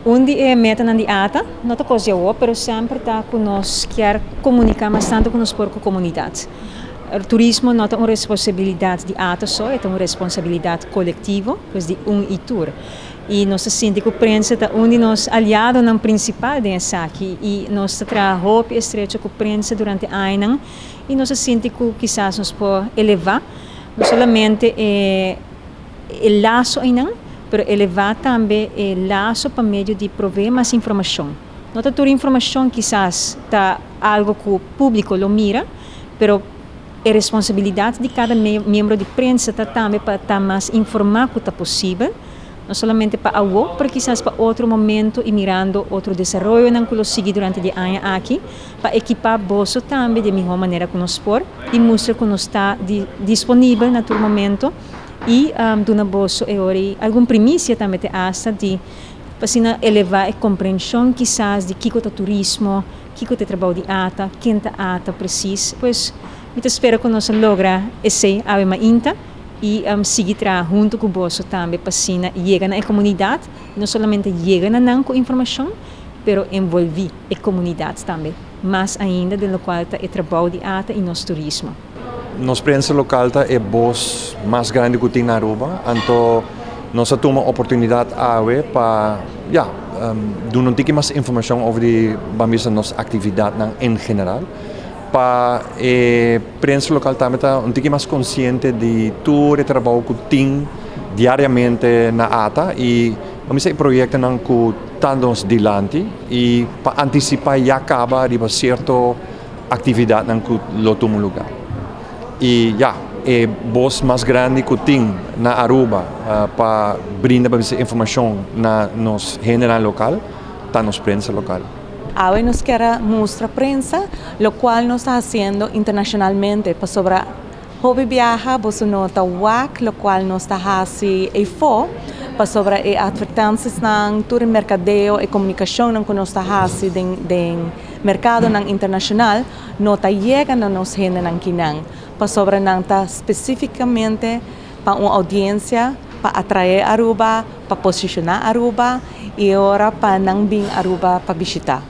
Un di e metanan di ATA, no ta cos di awo, pero semper ta cu nos kier comunica mas tanto cu nos por cu comunidad. Turismo no ta un responsabilidad di ATA so, e ta un responsabilidad colectivo, pues di un y tur. Y nos ta sinti cu prensa ta un di nos aliadonan principal den esaki y nos ta traha hopi estrecho cu prensa durante añanan y nos ta sinti cu kisas nos por eleva no solamente e e laso einan, pero eleva tambe e laso pa medio di provee mas informacion. No ta tur informacion kisas ta algo cu publico lo mira, pero e responsabilidad di cada miembro di prensa ta tambe pa ta mas informa cu ta posibel, no solamente pa awo, pero kisas pa otro momento y mirando otro desaroyonan cu lo sigui durante di aña aki, pa ekipa boso tambe di miho manera cu nos por y mustra cu nos ta disponibel na tur momento y duna boso e ora algun primicia tambe te hasta di pa asina eleva e comprension kisas di kico ta turismo, kico ta e trabou di ATA, ken ta ATA precies. Pues mi ta spera cu nos a logra esey awe mainta y sigui traha hunto cu boso tambe pa asina yega na e comunidad, no solamente yega na nan cu informacion, pero envolvi e comunidad tambe, mas ainda den locual ta e trabou di ATA y nos turismo. Nos prensa local ta e bos mas grandi cu tin na Aruba, anto nos a tuma oportunidad awe pa, ja, duna un tiki mas informacion over di, ban bisa, nos actividadnan en general, pa e prensa local tambe ta un tiki mas consciente di tur e trabou cu tin diariamente na ATA y, ban bisa, e proyectonan cu ta nos dilanti y pa anticipa ya caba riba cierto actividadnan cu lo tuma lugar. Y ja, e bos mas grandi cu tin na Aruba pa brinda, pa bisa, informacion na nos hendenan local, ta nos prensa local. Awe nos kier mustra prensa, locual nos ta haciendo internacionalmente, pasobra hopi biaha boso no ta wak locual nos ta haci eyfo, pasobra e advertencianan, tur mercadeo e comunicacion cu nos ta haci den mercadonan internacional, no ta yega na nos hendenan akinan, pasobra nan ta specificamente pa un audiencia, pa atrae Aruba, pa posiciona Aruba y ora pa nan bin Aruba pa bishita.